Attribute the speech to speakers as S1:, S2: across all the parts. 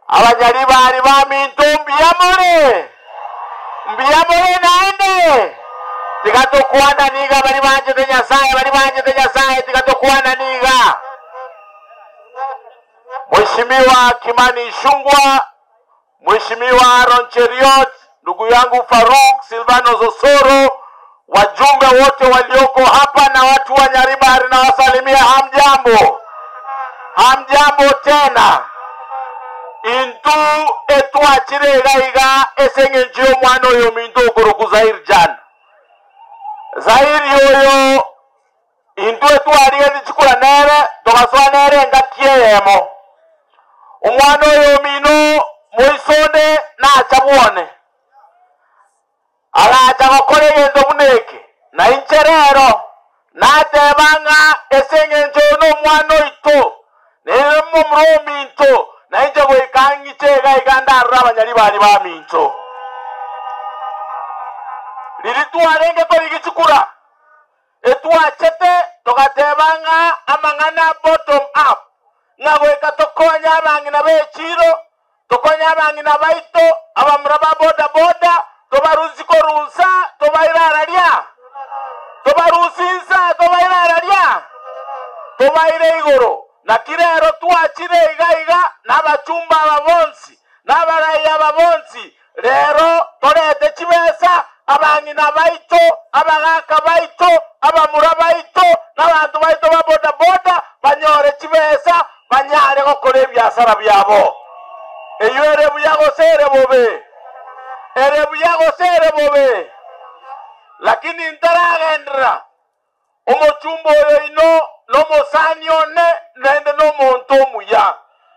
S1: Abanyaribari baminto mbiyamore. Mbiyamore naende. Tikatokuana niga bari banje te Nyasaye, bari banje te Nyasaye, tikatokuana niga. Mheshimiwa Kimani Ichung'wah, Mheshimiwa Aaron Cheruiyot, ndugu yangu Faruk Silvano Zosoro, wajumbe wote walioko hapa na watu wa Nyaribari na wasalimia, hamjambo. Hamjambo tena. Intu etwachire gaiga esenge njio mwana oyo minto okoroku Zair Jana. Zair yoyo intu etwariye nichikura nere togaswa nere ngakie yemo. Omwana oyo mino moisone na achabwone. Agacha gokora egento buna eke na inche rero natebanga esenge ncho n'omwana oito nere momura ominto na inche goika ng'iche iga iga ndarora abanyaribari baminto. Riri twarenge korigichikura etwachete togatebanga amang'ana bottom up ng'a goika tokonya abang'ina b'echiro tokonya abang'ina baito abamura ba boda boda tobarusi korunsa tobairararia tobarusinsa tobairararia tobaire igoro. Na kirero twachire iga iga n'abachumba ababonsi n'abarayi ababonsi rero torete chibesa abang'ina baito abagaka baito abamura baito n'abantu baito ba boda boda banyore chibesa banyare gokora ebiasara byabo. Eyo ere buya gose ere bobe, ere buya gose ere bobe. Lakini ntaragendera omochumba oyo ino nomosani one nende nomonto omuya.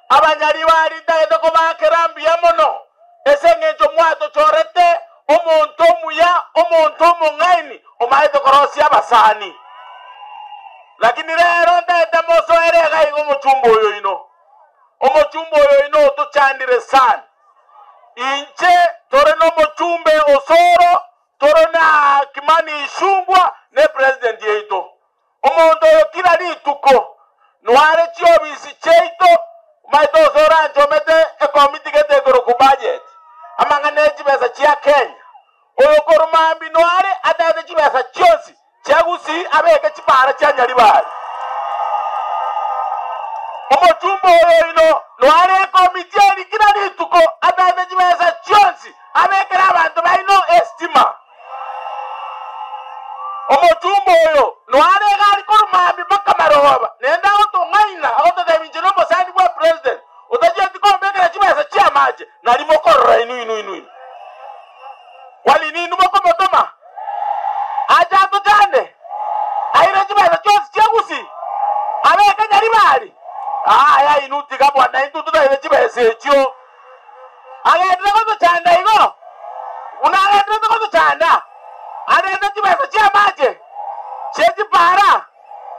S1: Abanyaribari ntagete kobakera mbuya mono ase eng'encho mwatochorete omonto omuya omonto omong'aini omaete korosia abasani. Lakini rero ntagete mosoere iga iga omochumba oyo ino. Omochumba oyo ino otochandire sana. Inche tore nomochumbe Osoro tore na Kimani Ichung'wah ne president yeito. Omonto oyo kila rituko nware chiobisi cheito maito Osoro anchomete ekomiti gete igoro ku budget amang'ana echibesa chia Kenya. Oyo korumambi nware atete chibesa chionsi chiagusi abeke chipara chia Nyaribari. Omochumba oyo ino nware ekomiti eri kila rituko atete chibesa chionsi abekera abanto baino estima. Omochumba oyo nware egari korumambi mpaka maroba nenda agotong'aina agototebia inche nomosani bwa president otachieti kombekera chibesa chiamache nari mokorora inu inu inu inu kwali ninu mokomotoma acha atochande aire chibesa chionsi chiagusi abeke Nyaribari. Aya inu tiga bwana intu tutaire chibesa echio agendere gotochanda igo unagendere gotochanda arende chibesa chiamache chechipara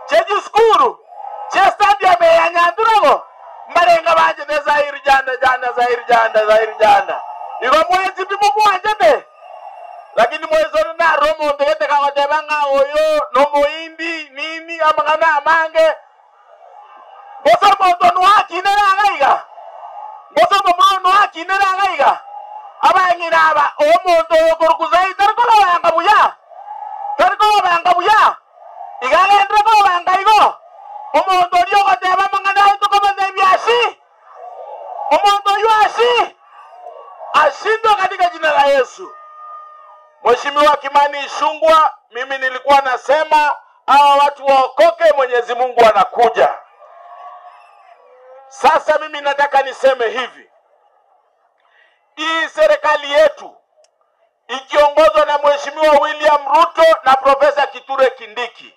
S1: chechiskuru chestadium ya Nyandurago mbarenga banje ne Zair Janda janda Zair Janda Zair Janda igo mwezi bimubwanjete. Lakini mwezi ono na romo ndete kawatebanga oyo no muhindi nini amangana amange boso moto nwaki nera gaiga boso moto nwaki nera gaiga abang'ina aba omonto oyo korukuzai tarikobanga buya tarikobanga buya igagendere kobanga igo omonto oria ogoteba amang'ana aito komenya ebiasi omonto oyo asi ashindwe katika jina la Yesu. Mheshimiwa Kimani Ichung'wah, mimi nilikuwa nasema hawa watu waokoke, Mwenyezi Mungu anakuja. Sasa mimi nataka niseme hivi. Hii serikali yetu ikiongozwa na Mheshimiwa William Ruto na Profesa Kithure Kindiki,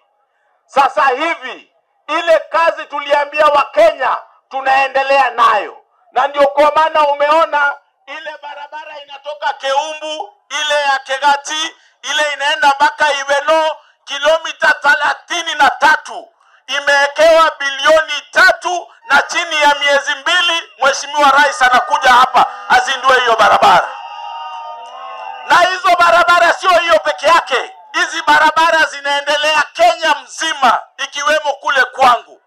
S1: sasa hivi ile kazi tuliambia Wakenya tunaendelea nayo. Na ndio kwa maana umeona ile barabara inatoka Keumbu, ile ya Kegati, ile inaenda mpaka Ibeno, kilomita 33 imewekewa bilioni 3, na chini ya miezi 2 Mheshimiwa Rais anakuja hapa azindue hiyo barabara. Na hizo barabara sio hiyo peke yake, hizi barabara zinaendelea Kenya mzima ikiwemo kule kwangu.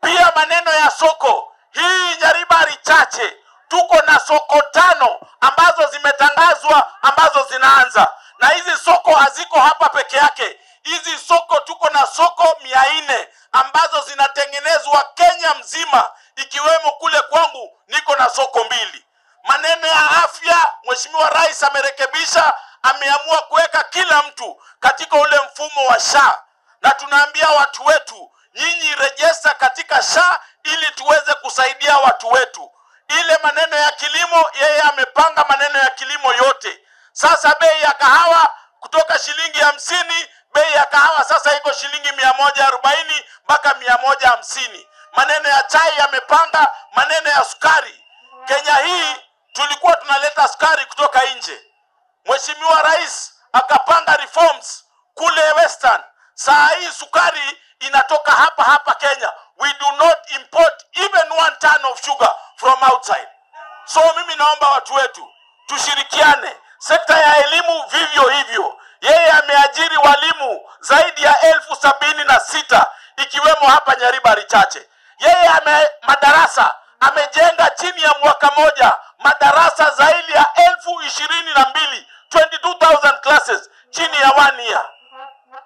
S1: Pia maneno ya soko hii Nyaribari chache Tuko na soko 5 ambazo zimetangazwa ambazo zinaanza. Na hizi soko haziko hapa peke yake. Hizi soko tuko na soko 400 ambazo zinatengenezwa Kenya mzima, ikiwemo kule kwangu niko na soko 2. Maneno ya afya, Mheshimiwa Rais amerekebisha, ameamua kuweka kila mtu katika ule mfumo wa SHA. Na tunaambia watu wetu, nyinyi rejesta katika SHA ili tuweze kusaidia watu wetu. Ile maneno ya kilimo, yeye amepanga maneno ya kilimo yote. Sasa bei ya kahawa kutoka shilingi 50, bei ya kahawa sasa iko shilingi 140 mpaka 150. Maneno ya chai yamepanga, maneno ya sukari. Kenya hii tulikuwa tunaleta sukari kutoka nje. Mheshimiwa Rais akapanga reforms kule Western. Saa hii sukari inatoka hapa hapa Kenya. We do not import even 1 ton of sugar from outside. So mimi naomba watu wetu tushirikiane. Sekta ya elimu vivyo hivyo. Yeye ameajiri walimu zaidi ya 76,000 ikiwemo hapa Nyaribari Chache. Yeye madarasa amejenga chini ya mwaka moja madarasa zaidi ya 22,000, 22,000 classes chini ya 1 year.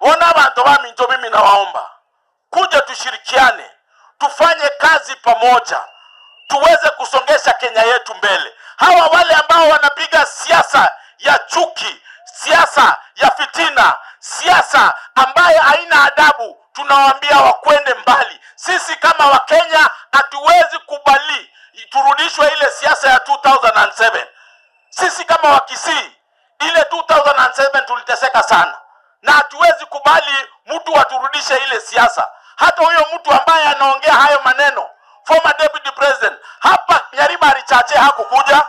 S1: Ona bantu ba minto, mimi nawaomba kuja tushirikiane, tufanye kazi pamoja, tuweze kusongesha Kenya yetu mbele. Hawa wale ambao wanapiga siasa ya chuki, siasa ya fitina, siasa ambaye haina adabu, tunawaambia wakwende mbali. Sisi kama Wakenya hatuwezi kubali turudishwe ile siasa ya 2007. Sisi kama Wakisii ile 2007 tuliteseka sana, na hatuwezi kubali mtu aturudishe ile siasa. Hata huyo mtu ambaye anaongea hayo maneno, former deputy president hapa Nyaribari Chache hakukuja.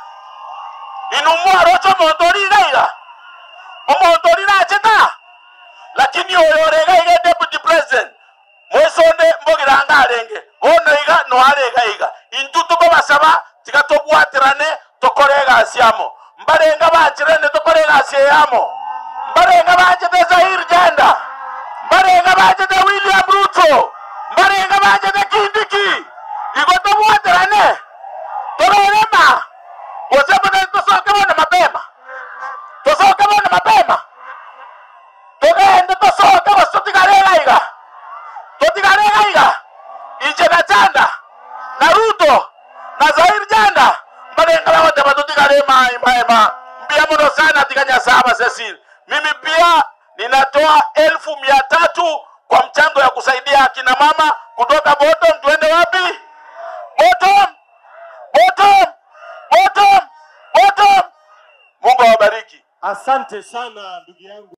S1: Inumua rocho mondori gaiga omondori nacheta, lakini oyorega iga deputy president mwesonde mbogiranga arenge bono iga no arega iga intu tuko basaba tikatobwatirane tokorega asiamo mbarenga banjirene tokorega asiamo mbarenga banjete Zaheer Jhanda, mbarenga banjete William Ruto, mbarenga banjete Kindiki. Igo tobwatirane tororema osebone tosoke bona mapema, tosoke bona mapema, togende tosoke basotigarega iga totigarega iga inje na Jhanda na Ruto na Zaheer Jhanda mbarenga wote batotigare mai mai mbia mono sana tikanya saba Cecil. Mimi pia ninatoa 300,000 kwa mchango ya kusaidia akina mama kutoka bottom. Tuende wapi? Bottom, bottom, bottom, bottom. Mungu awabariki.
S2: Asante sana ndugu yangu.